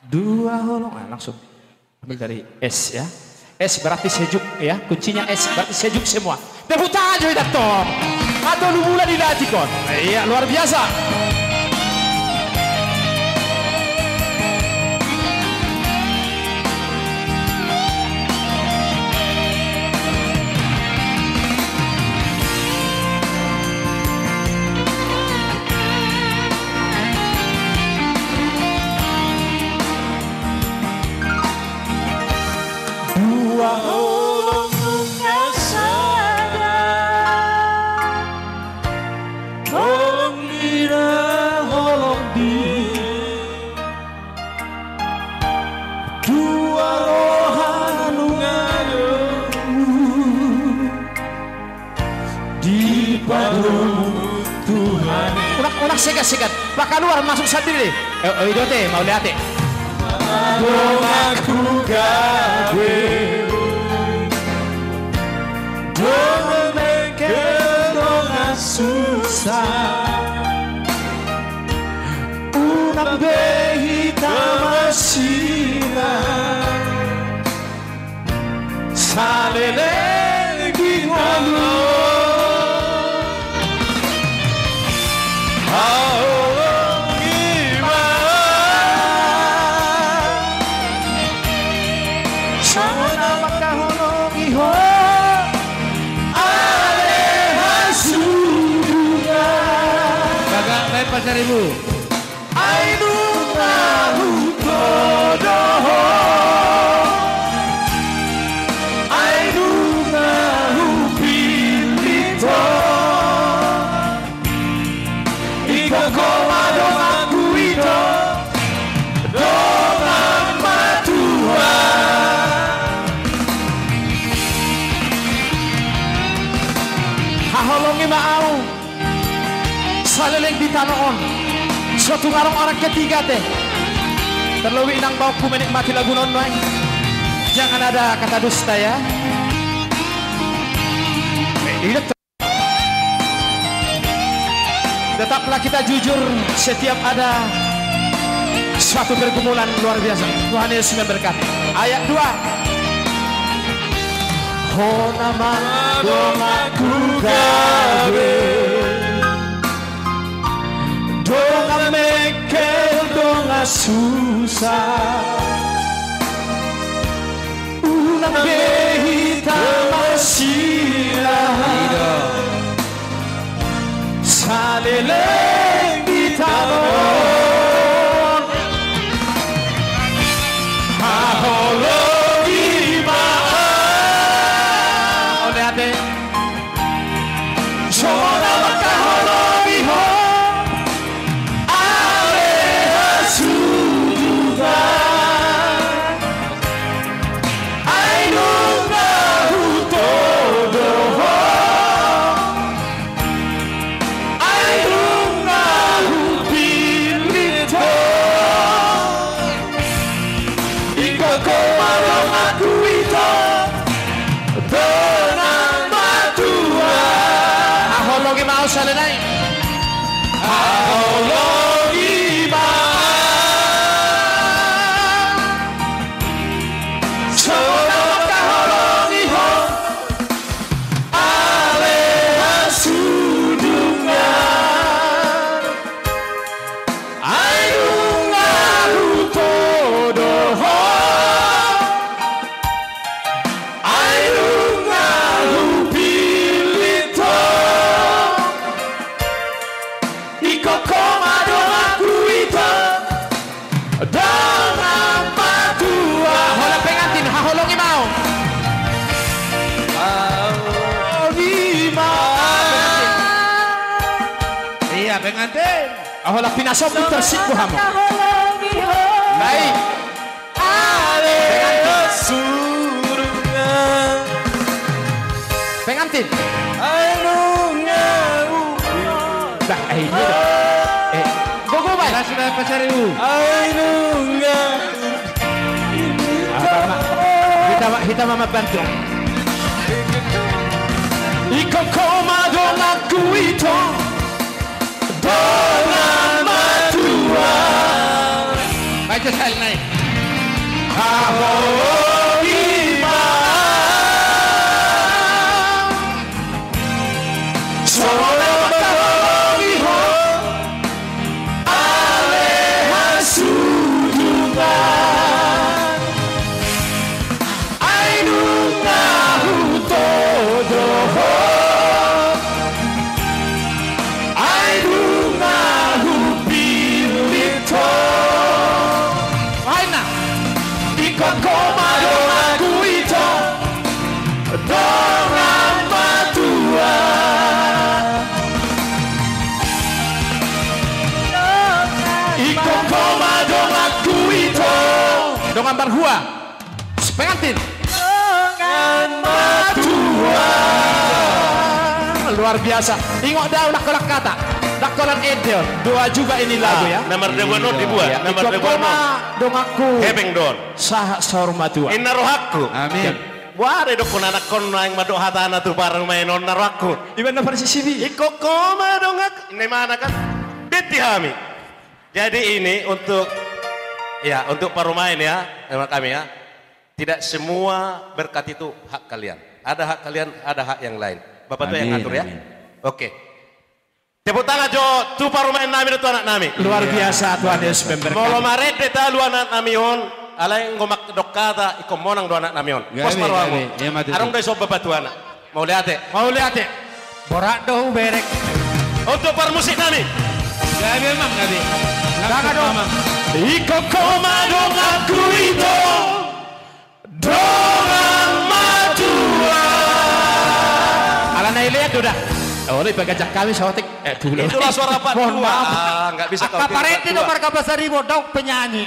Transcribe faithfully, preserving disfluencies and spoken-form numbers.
Dua holong, ah, langsung. Ambil dari es, ya. Es berarti sejuk, ya. Kuncinya es berarti sejuk semua. Tepuk tangan jo, Idan, tong. Atau lu mula di datikon. Iya, luar biasa. Dua holong nunga sada, holong di na holong di. Dua roha nunga domu dipadomu Tuhan. Unang, unang segan, segan. Pakaluar, masuk sandiri. Eh, oh, idote, mauliate. Donganku gabe, dongan mengkel, dongan susah. Unang be hita masilang, saleleng di ngolu. Haholongi ma. Songon na mangkaholongi ho ale hasudungan. Bagak, lain Pasaribu. Ai nunga hutodo ho, ai nunga hupillit ho. Ingkon ho ma donganku ito, dongan matua. Haholongi ma au. Saleleng di tano on. So tung adong orang ketiga te. Terlebih inang baoku menikmati lagu on nuaeng. Jangan ada kata dusta ya. Tetaplah kita jujur setiap ada suatu pergumulan luar biasa. Tuhan Yesus memberkati. Ayat dua. Ho nama donganku gabe, dongan mengkel, dongan susah. Unang be hita masilang. Saleleng di tano on. Haholongi ma. Ole ate. Songon na mangkaholongi ho ale hasudungan. Ai nunga hutodo ho, ai nunga hupillit ho. Ingkon ho ma donganku ito, dongan matua. Haholongi ma au saleleng. Haholongi ma. Songon na mangkaholongi ho ale hasudungan. Ai nunga hutodo ho, ai nunga hupillit ho. Ingkon ho ma donganku ito, dongan matua. Holan pengantin, haholongi ma au. Haholongi ma. Iya, pengantin. Holan pinasombut tersinggung hamu. Baik. Ale hasudungan. Pengantin. Ai nunga. Bah, eh, ini dah. Eh, gogo, Bang. Sudah, sudah, Pasaribu. Ai nunga. Apa, Mak? Hita ma, hita ma mambantu. Ingkon ho ma donganku ito, dongan matua. Baik, Kekal nai. Haho i ma. Songon mangkaholongi ho. Ale hasudungan. Ai nunga hutodo ho. Ai nunga hupillit ho. Ai na. Ingkon ho ma donganku ito. Dongan matua. Ingkon ho ma donganku ito. Dongan marhua. Pengantin. Dongan matua. Luar biasa. Ingot da, ndang holan hata. Ndang holan ende on. Doa juga ini lagu, ah, ya. Na mardabuan on dibuat. Iya. Na mardabuan on. Ingkon ho ma donganku. Hepeng do on. Sahat saur matua. Inna rohangku. Amin. Boha do didokkon anakkon naeng mandok hatana tu parumaen on, na rohangku. Iba na parsisibi. Ingkon ho ma donganku. Inna imana kan. Binti hami. Jadi ini untuk, ya, untuk parumaen ya, terima kami ya. Tidak semua berkat itu hak kalian. Ada hak kalian, ada hak yang lain. Bapak tua yang atur ya. Amin, amin. Oke. Tepuk tangan jo tu parumaen nami dohot tu anak nami. Luar biasa, Tuhan Yesus memberkati. Molo marende talu anak nami on, alai anggo mandok hata, ingkon monang do anak nami on. Gabe, pos ma rohamu. Gabe. Iya, mati tu. Adong do i somba batuana. Mauliate. Mauliate. Borat do huberek. Untuk parmusik nami. Gabe, Amang, gabe. Gabe, Amang. Ingkon ho ma donganku ito. Dongan matua. Ala na ilean do da. Oh, ini bagajak kami saotik. Eh, dulu. Itulah suara Pak Tua. Mohon maaf. Ah, nggak bisa kau tiru Pak Tua. Angka parende do marga Pasaribu, ndang penyanyi.